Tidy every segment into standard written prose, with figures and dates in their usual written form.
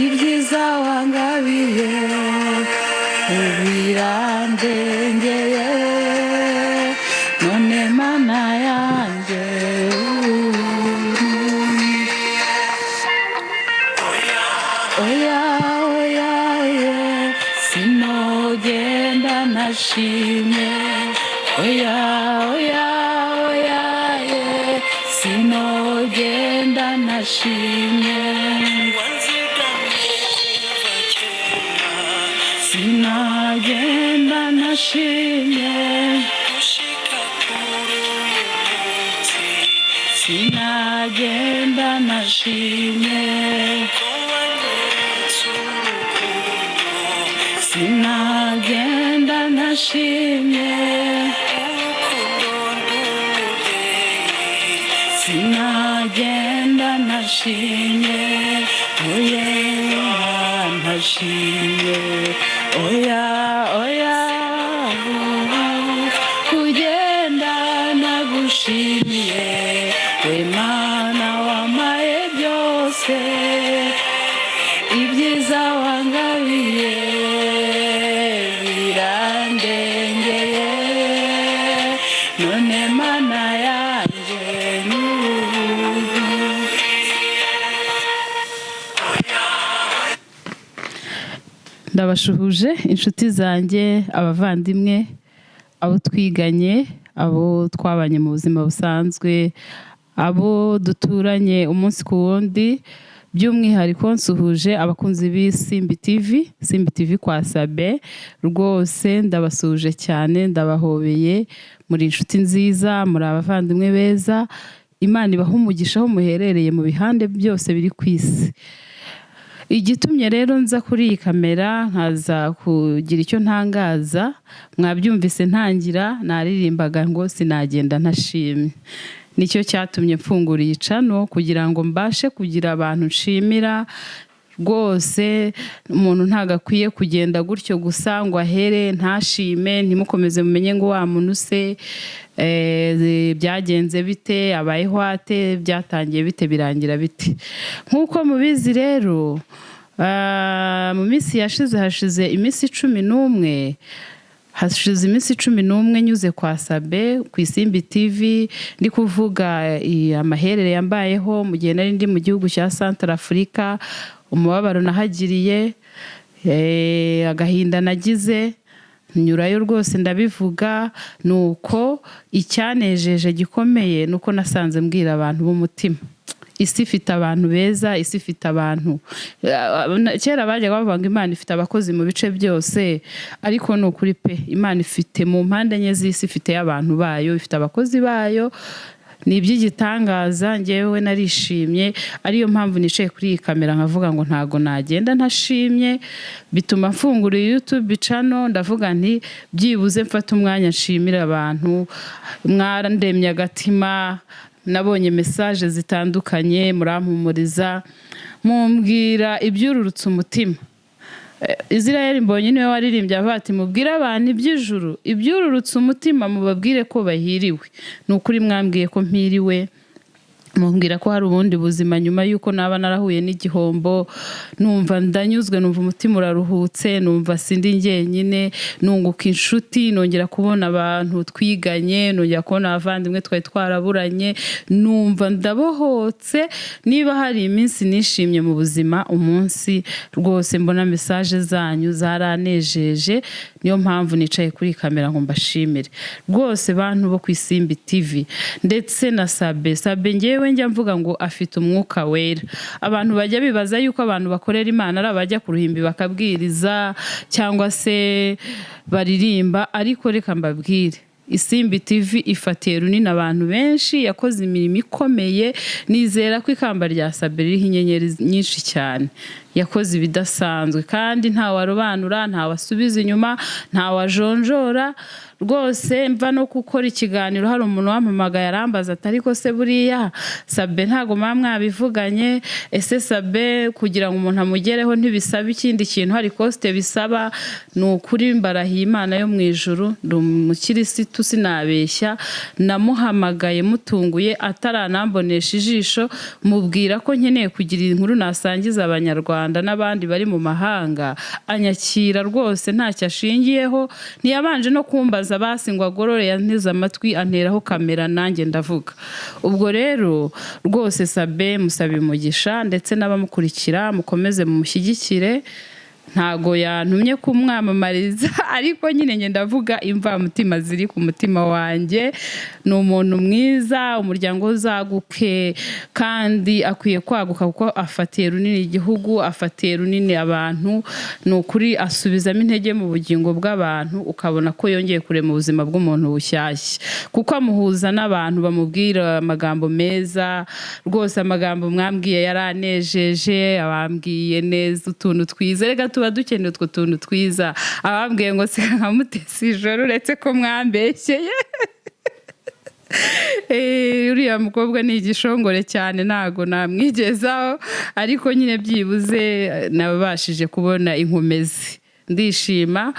Ibyiza wangabiye birandengeye. None Mana yanjye, oya, oya, ye, sinogenda ntashimye. Oya, oya, oya, ye, sinogenda ntashimye. Wanzigamye kuva kera. Sinagenda ntashimye. Gushika kuri uyu munsi. Sinagenda ntashimye. Ko wanyeretse urukundo. Sinagenda ntashimye. Urukundo rw'umubyeyi. Sinagenda ntashimye, oya, ntashimye, oya, oya, kugenda nagushimiye, we Mana wampaye byose. Ibyiza wangabiye birandengeye. None Mana yanjye, Ndabashuhuje, inshuti zanjye, abavandimwe, abo twiganye, abo twabanye mu buzima busanzwe, abo duturanye umunsi ku wundi. By'umwihariko nsuhuje abakunzi b'Isimbi TV, Simbi TV kwa Sabe. Rwose ndabasuhuje cyane, ndabahobeye. Muri inshuti nziza, muri abavandimwe beza. Imana ibaha umugisha aho muherereye mu bihande byose biri ku isi. Igitumye rero nza kuri iyi kamera, nkaza kugira icyo ntangaza, mwabyumvise ntangira naririmbaga ngo "Sinagenda ntashimye". Nicyo cyatumye mfungura iyi channel, kugira ngo mbashe kugira abantu nshimira. Rwose umuntu ntabwo akwiye kugenda gutyo gusa ngo ahere ntashime. Ntimukomeze mumenye ngo wa muntu se byagenze bite, abayeho ate, byatangiye bite, birangira bite? Nk'uko mubizi rero, mu minsi yashize, hashize iminsi 11, hashize iminsi 11 nyuze kwa Sabe ku Isimbi TV, ndi kuvuga amaherere yambayeho mu gihe nari ndi mu gihugu cya Santara Afurika, umubabaro nahagiriye, agahinda nagize nyurayo, rwose ndabivuga. Ni uko icyanejeje gikomeye ni uko nasanze mbwira abantu b'umutima. Isi ifite abantu beza, isi ifite abantu. Kera bajyaga bavuga ngo Imana ifite abakozi mu bice byose, ariko ni ukuri pe, Imana ifite mu mpande enye z'isi, ifite abantu bayo, ifite abakozi bayo. Ni iby'igitangaza. Ngewe narishimye, ariyo mpamvu nicaye kuri iyi kamera nkavuga ngo ntago nagenda ntashimye. Bituma mfungura YouTube channel, ndavuga nti byibuze mfate umwanya nshimire abantu mwarandemye agatima. Nabonye message zitandukanye, murampumuriza, mumbwira ibyururutse umutima. Israel Mbonyi niwe waririmbye avuga ati: "Mubwire abantu iby'ijuru, ibyururutse umutima, mubabwire ko bahiriwe." Ni ukuri, mwambwiye ko mpiriwe, mumbwira ko hari ubundi buzima nyuma y'uko naba narahuye n'igihombo. Numva ndanyuzwe, numva umutima uraruhutse, numva sindi njyenyine, nunguka inshuti, nongera kubona abantu twiganye, nongera kubona abavandimwe twari twaraburanye, numva ndabohotse. Niba hari iminsi nishimye mu buzima, umunsi rwose mbona message zanyu zaranejeje. Niyo mpamvu nicaye kuri kamera ngo mbashimire rwose, bantu bo ku Isimbi TV ndetse na Sabe. Sabe ngewe njya mvuga ngo afite Umwuka Wera. Abantu bajya bibaza yuko abantu bakorera Imana ari abajya ku ruhimbi bakabwiriza cyangwa se baririmba, ariko reka mbabwire, Isimbi TV ifatiye runini abantu benshi, yakoze imirimo ikomeye. Nizera ko ikamba rya Sabe ririho inyenyeri nyinshi cyane. Yakoze ibidasanzwe kandi ntawarobanura, ntawasubiza inyuma, ntawajonjora rwose. Mva no gukora ikiganiro, hari umuntu wampamagaye arambaza ati: "Ariko se buriya Sabe ntago muba mwabivuganye? Ese Sabe kugira ngo umuntu amugereho ntibisaba ikindi kintu, hari cost bisaba?" Ni ukuri, mbarahiye Imana yo mu ijuru, ndi umukirisitu, sinabeshya. Namuhamagaye mutunguye, ataranambonesha ijisho, mubwira ko nkeneye kugira inkuru nasangiza Abanyarwanda n'abandi bari mu mahanga. Anyakira rwose ntacyo ashingiyeho, ntiyabanje no kumbaza basi ngo agorore, yanteze amatwi, anteraho kamera, nanjye ndavuga. Ubwo rero rwose Sabe musaba umugisha, ndetse n'abamukurikira mukomeze mumushyigikire. Ntago yantumye kumwamamariza, ariko nyine njye ndavuga imvamutima ziri ku mutima wanjye. Ni umuntu mwiza, umuryango we uzaguke kandi akwiye kwaguka kuko afatiye runini igihugu, afatiye runini abantu. Ni ukuri, asubizamo intege mu bugingo bw'abantu, ukabona ko yongeye kurema ubuzima bw'umuntu bushyashya, kuko amuhuza n'abantu bamubwira amagambo meza. Rwose amagambo mwambwiye yaranejeje, abambwiye neza utuntu twiza. Reka tuba dukeneye utwo tuntu twiza. Abambwiye ngo seka nka Mutesi Ijoro, uretse ko mwambeshyeye. Uriya mukobwa ni igishongore cyane, ntago namwigezaho, ariko nyine byibuze nabashije kubona inkomezi, ndishima.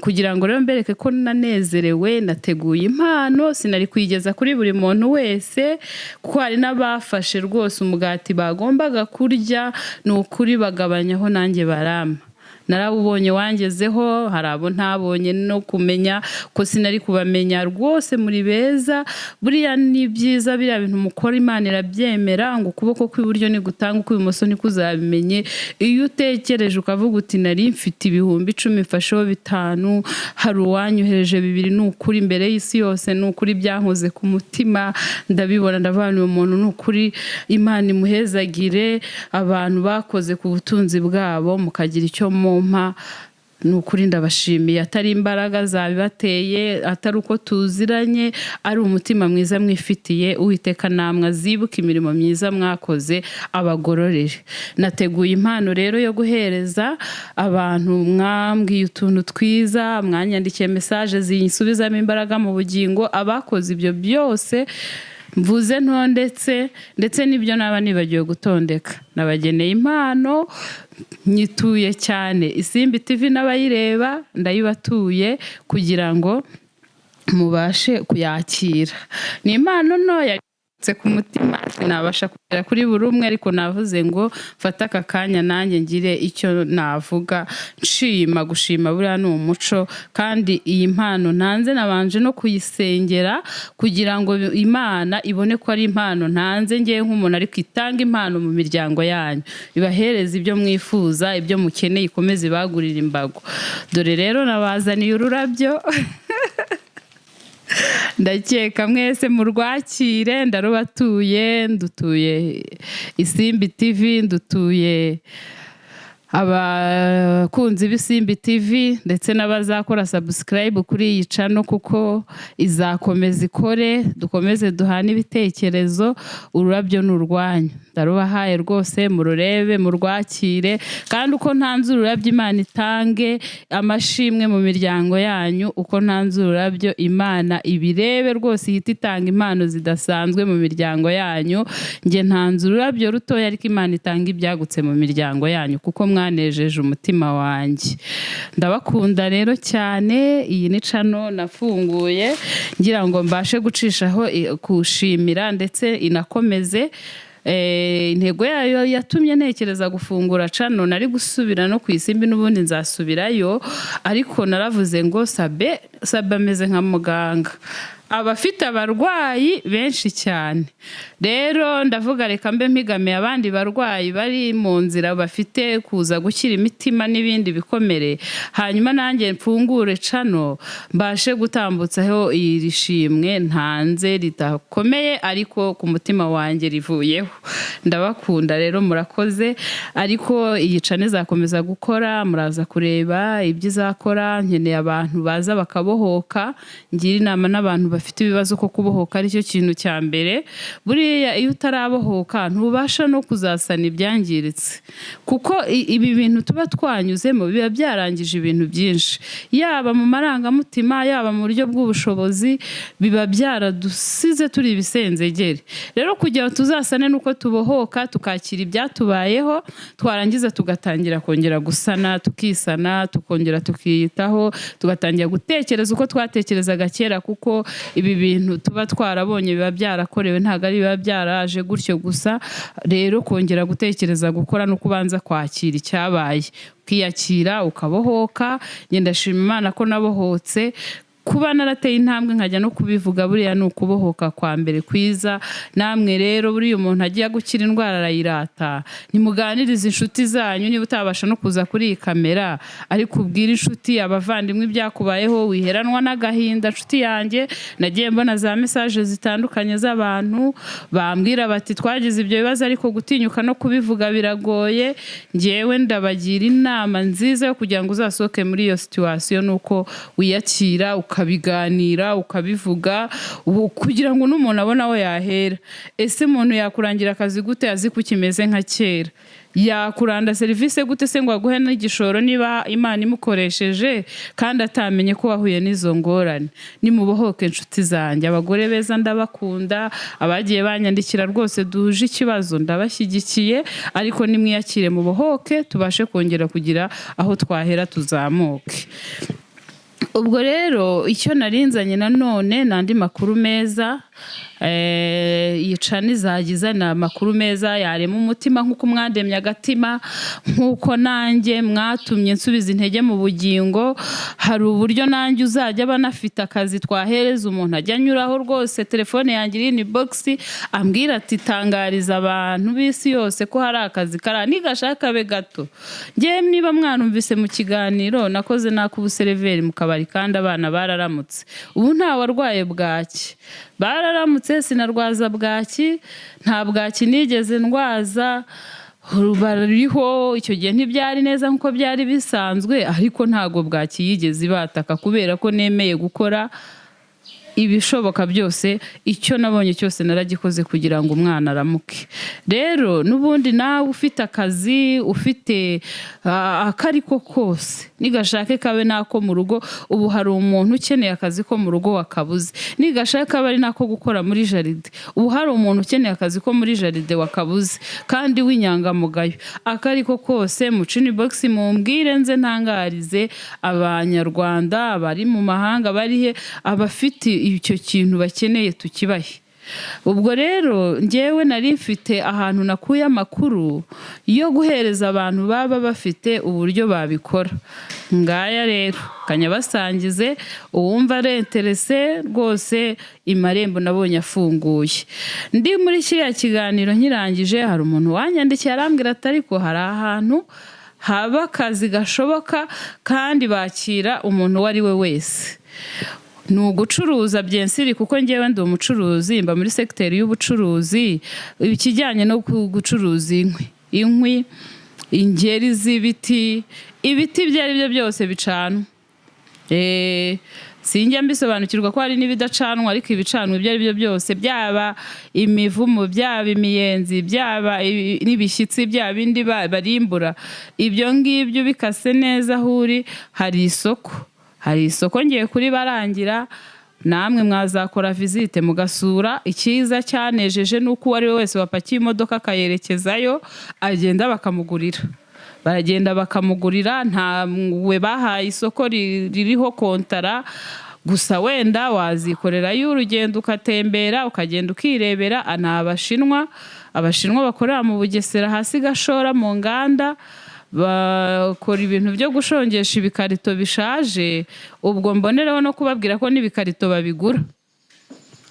Kugira ngo rero mbereke ko nanezerewe, nateguye impano. Sinari kuyigeza kuri buri muntu wese, kuko hari n'abafashe rwose umugati bagombaga kurya, ni ukuri, bagabanyaho, nanjye barampa, narawubonye wangezeho. Hari abo ntabonye no kumenya ko sinari kubamenya. Rwose muri beza, buriya ni byiza, biriya bintu mukora Imana irabyemera. Ngo ukuboko kw'iburyo nigutanga, ukw'ibumoso ntikuzabimenye. Iyo utekereje ukavuga uti: "Nari mfite 10,000, mfasheho 5, hari uwanyohereje 2," ni ukuri, imbere y'isi yose, ni ukuri byankoze ku mutima, ndabibona, ndavuga: "Uyu muntu ni ukuri Imana imuhezagire." Abantu bakoze ku butunzi bwabo mukagira icyo mumpa, ni ukuri ndabashimiye. Atari imbaraga zabibateye, atari uko tuziranye, ari umutima mwiza mwifitiye. Uwiteka namwe azibuka imirimo myiza mwakoze, abagororere. Nateguye impano rero yo guhereza abantu mwambwiye utuntu twiza, mwanyandikiye message zinsubizamo imbaraga mu bugingo. Abakoze ibyo byose mvuze ntondetse, ndetse n'ibyo naba nibagiwe gutondeka, nabageneye impano, nyituye cyane Isimbi TV n'abayireba, ndayibatuye kugira ngo mubashe kuyakira. Ni impano ntoya ku mutima, sinabasha kugera kuri buri umwe, ariko navuze ngo mfate aka kanya nanjye ngire icyo navuga nshima. Gushima buriya ni umuco, kandi iyi mpano ntanze nabanje no kuyisengera kugira ngo Imana ibone ko ari impano ntanze ngewe nk'umuntu, ariko itanga impano mu miryango yanyu, ibahereza ibyo mwifuza, ibyo mukeneye, ikomeze ibagurire imbago. Dore rero nabazaniye ururabyo, ndakeka mwese murwakire. Ndarubatuye, ndutuye Isimbi TV, ndutuye abakunzi b'Isimbi TV, ndetse n'abazakora subscribe kuri iyi channel, kuko izakomeza ikore, dukomeze duhane ibitekerezo. Ururabyo ni urwanyu, ndarubahaye rwose, mururebe, murwakire. Kandi uko ntanze ururabyo, Imana itange amashimwe mu miryango yanyu. Uko ntanze ururabyo, Imana ibirebe rwose, ihita itanga impano zidasanzwe mu miryango yanyu. Njye ntanze ururabyo rutoya, ariko Imana itanga ibyagutse mu miryango yanyu, kuko mwanejeje umutima wanjye. Ndabakunda rero cyane. Iyi ni channel nafunguye ngira ngo mbashe gucishaho kushimira, ndetse inakomeze. Intego yayo yatumye ntekereza gufungura channel, nari gusubira no ku Isimbi, n'ubundi nzasubirayo, ariko naravuze ngo Sabe ameze nka muganga, aba afite abarwayi benshi cyane. Rero ndavuga: reka mbe mpigamiye abandi barwayi bari mu nzira, bafite kuza gukira imitima n'ibindi bikomere, hanyuma nanjye mfungure channel, mbashe gutambutsaho iri shimwe ntanze ridakomeye, ariko ku mutima wanjye rivuyeho. Ndabakunda rero, murakoze. Ariko iyi channel izakomeza gukora, muraza kureba ibyo izakora. Nkeneye abantu baza bakabohoka, ngira inama n'abantu bafite ibikomere, bafite ibibazo ko kubohoka aricyo kintu cya mbere. Buriya iyo utarabohoka ntubasha no kuzasana ibyangiritse, kuko ibi bintu tuba twanyuzemo biba byarangije ibintu byinshi, yaba mu marangamutima, yaba mu buryo bw'ubushobozi, biba byaradusize turi ibisenzegeri. Rero kugira ngo tuzasane nuko tubohoka, tukakira ibyatubayeho, twarangiza tugatangira kongera gusana, tukisana, tukongera tukiyitaho, tugatangira gutekereza uko twatekerezaga kera, kuko ibi bintu tuba twarabonye biba byarakorewe, ntabwo ari biba byaraje gutyo gusa. Rero kongera gutekereza, gukora no kubanza kwakira icyabaye, ukiyakira, ukabohoka. Ngenda ndashima Imana ko nabohotse. Kuba narateye intambwe nkajya no kubivuga, buriya ni ukubohoka kwa mbere kwiza. Namwe rero, buriya umuntu agiye gukira indwara arayirata. Nimuganirize inshuti zanyu. Niba utabasha no kuza kuri iyi kamera, ariko ubwire inshuti, abavandimwe ibyakubayeho, wiheranwa n'agahinda. Nshuti yanjye, nagiye mbona za message zitandukanye z'abantu bambwira bati: "Twagize ibyo bibazo, ariko gutinyuka no kubivuga biragoye." Ngewe ndabagira inama nziza yo kugira ngo uzasohoke muri iyo situation, ni uko wiyakira, ukabiganira, ukabivuga, ubu kugira ngo n'umuntu abone aho yahera. Ese umuntu yakurangira akazi gute azi ko ukimeze nka kera? Yakuranda serivisi gute se ngo aguhe n'igishoro niba Imana imukoresheje, kandi atamenye ko wahuye n'izo ngorane? Nimubohoke, inshuti zanjye, abagore beza, ndabakunda. Abagiye banyandikira rwose duhuje ikibazo, ndabashyigikiye, ariko nimwiyakire, mubohoke, tubashe kongera kugira aho twahera tuzamuke. Ubwo rero icyo narinzanye nanone ni andi makuru meza. Iyi channel izajya izana amakuru meza yarema umutima, nk'uko mwandemye agatima, nk'uko nanjye mwatumye nsubiza intege mu bugingo. Hari uburyo nanjye uzajya aba anafite akazi twahereza umuntu ajya anyuraho rwose, telefone yanjye iri inbox, ambwira ati: "Tangariza abantu b'isi yose ko hari akazi kari aha, nigashaka kabe gato." Ngewe niba mwarumvise mu kiganiro nakoze n'ak'ubuseriveri mu kabari, kandi abana bararamutse, ubu nta warwaye bwaki, bararamutse. Sinarwaza bwaki, nta bwaki nigeze ndwaza, bariho. Icyo gihe ntibyari neza nk'uko byari bisanzwe, ariko ntago bwaki yigeze ibataka, kubera ko nemeye gukora ibishoboka byose. Icyo nabonye cyose naragikoze kugira ngo umwana aramuke. Rero n'ubundi nawe ufite akazi, ufite akariko kose, nigashake kabe n'ako mu rugo. Ubu hari umuntu ukeneye akazi ko mu rugo wakabuze. Nigashake kabe ari n'ako gukora muri jardin. Ubu hari umuntu ukeneye akazi ko muri jardin wakabuze, kandi w'inyangamugayo. Akariko kose, muce inbox, mumbwire, nze ntangarize Abanyarwanda abari mu mahanga, bari he, abafite icyo kintu bakeneye tukibahe. Ubwo rero ngewe nari mfite ahantu nakuye amakuru yo guhereza abantu baba bafite uburyo babikora. Ngaya rero kanyabasangize, uwumva ari intéressé rwose, amarembo nabonye afunguye. Ndi muri kiriya kiganiro nkirangije, hari umuntu wanyandikiye arambwira ati: "Ariko hari ahantu haba akazi gashoboka kandi bakira umuntu uwo ari we wese." Ni ugucuruza bien sûr, kuko ngewe ndi umucuruzi, mba muri segiteri y'ubucuruzi, ikijyanye no gucuruza inkwi, ingeri z'ibiti, ibiti ibyo ari byo byose bicanwa. Sinjya mbisobanukirwa ko hari n'ibidacanwa, ariko ibicanwa ibyo ari byo byose, byaba imivumu, byaba imiyenzi, byaba n'ibishyitsi, bya bindi barimbura, ibyo ngibyo bikase neza, aho uri hari isoko, hari isoko. Ngiye kuri barangira, namwe mwazakora visite mugasura. Icyiza cyanejeje ni uko uwo ari we wese wapakiye imodoka akayerekezayo agenda bakamugurira, baragenda bakamugurira. Ntawe bahaye isoko ririho kontara gusa. Wenda wazikorerayo urugendo, ugatembera, ukagenda ukirebera. Ni Abashinwa, Abashinwa bakorera mu Bugesera hasi Gashora mu nganda, bakora ibintu byo gushongesha ibikarito bishaje. Ubwo mbonereho no kubabwira ko n'ibikarito babigura,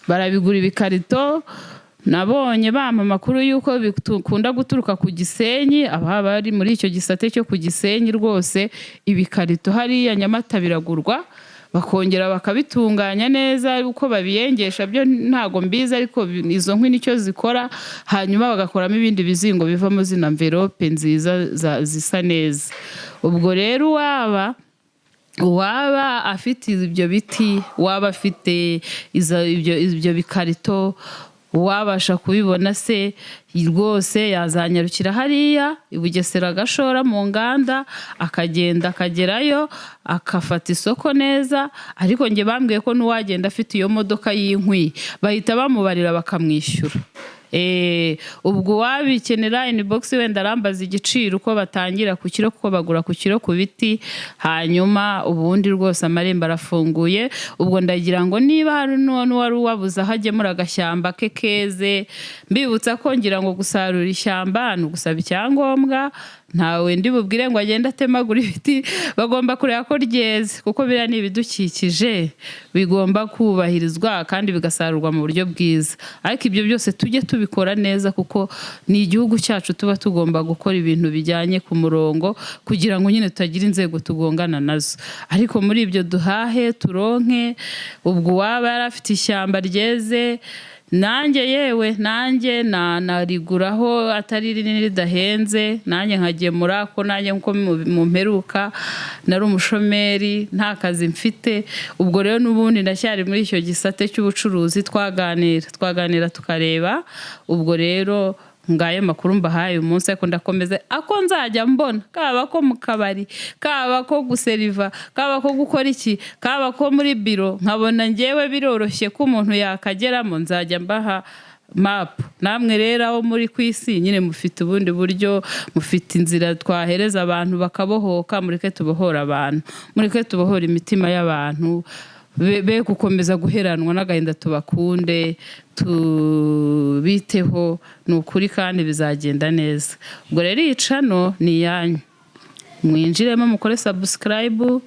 barabigura ibikarito. Nabonye bampa amakuru y'uko bikunda guturuka ku Gisenyi, ababa bari muri icyo gisate cyo ku Gisenyi rwose, ibikarito hariya Nyamata biragurwa, bakongera bakabitunganya neza. Uko babiyengesha byo ntago mbizi, ariko izo nkwi nicyo zikora, hanyuma bagakoramo ibindi bizingo bivamo zino enveloppe nziza zisa neza. Ubwo rero uwaba Uwaba afite ibyo biti, waba afite ibyo bikarito, uwabasha kubibona se rwose yazanyarukira hariya i Bugesera, agashora mu nganda, akagenda akagerayo akafata isoko neza. Ariko njye bambwiye ko n'uwagenda afite iyo modoka y'inkwi bahita bamubarira bakamwishyura. Ubwo uwabikenera inbox wenda arambaza igiciro uko batangira ku kiro, kuko bagura ku kiro ku biti. Hanyuma ubundi rwose amarembo arafunguye. Ubwo ndagira ngo niba hari n'uwari wabuze aho agemura agashyamba ke keze, mbibutsa ko ngira ngo gusarura ishyamba ni ugusaba icyangombwa. Ntawe ndi bubwire ngo agende atemagura ibiti, bagomba kureba ko ryeze, kuko biriya ni ibidukikije bigomba kubahirizwa kandi bigasarurwa mu buryo bwiza. Ariko ibyo byose tujye tubikora neza, kuko ni igihugu cyacu, tuba tugomba gukora ibintu bijyanye ku murongo kugira ngo nyine tutagira inzego tugongana nazo. Ariko muri ibyo duhahe turonke. Ubwo uwaba yari afite ishyamba ryeze, nanjye yewe nanjye nariguraho atari rinini ridahenze, nanjye nkagemura, ko nanjye nkuko mu mperuka nari umushomeri, nta kazi mfite. Ubwo rero n'ubundi ndacyari muri icyo gisate cy'ubucuruzi, twaganira tukareba. Ubwo rero ngayo makuru mbahaye uyu munsi, ariko ndakomeza ako nzajya mbona, kaba ko mu kabari, kaba ko guseriva, kaba ko gukora iki, kaba ko muri biro, nkabona ngewe biroroshye ko umuntu yakageramo, nzajya mbaha mapu. Namwe rero aho muri ku isi nyine mufite ubundi buryo, mufite inzira twahereza abantu bakabohoka. Mureke tubohore abantu, mureke tubohore imitima y'abantu be gukomeza guheranwa n'agahinda. Tubakunde, tubiteho, ni ukuri, kandi bizagenda neza. Ubwo rero iyi channel ni iyanyu, mwinjiremo mukore subscribe,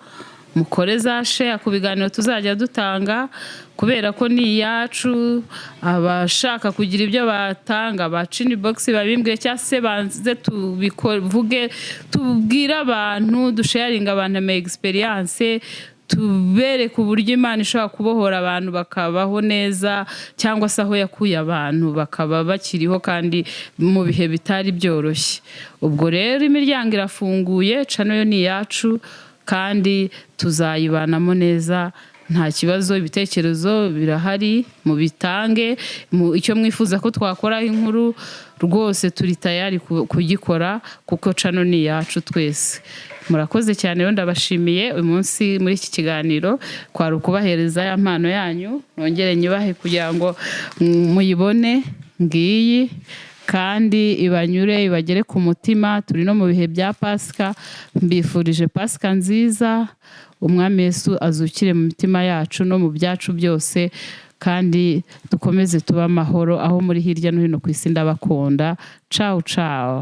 mukore za share ku biganiro tuzajya dutanga, kubera ko ni iyacu. Abashaka kugira ibyo batanga baca inbox babimbwiye, cyangwa se banze tubivuge, tubwire abantu, dusharinga abantu ama experience, tubereke uburyo Imana ishobora kubohora abantu bakabaho neza, cyangwa se aho yakuye abantu bakaba bakiriho kandi mu bihe bitari byoroshye. Ubwo rero imiryango irafunguye, channel yo ni iyacu kandi tuzayibanamo neza, nta kibazo. Ibitekerezo birahari, mubitange, icyo mwifuza ko twakoraho inkuru rwose turi tayari kugikora, kuko channel ni iyacu twese. Murakoze cyane rero, ndabashimiye. Uyu munsi muri iki kiganiro kwari ukubahereza ya mpano yanyu, nongere nyubahe kugira ngo muyibone. Ngiyi, kandi ibanyure, ibagere ku mutima. Turi no mu bihe bya Pasika, mbifurije Pasika nziza. Umwami Yesu azukire mu mitima yacu no mu byacu byose, kandi dukomeze tube amahoro aho muri hirya no hino ku isi. Ndabakunda, cawu cawu.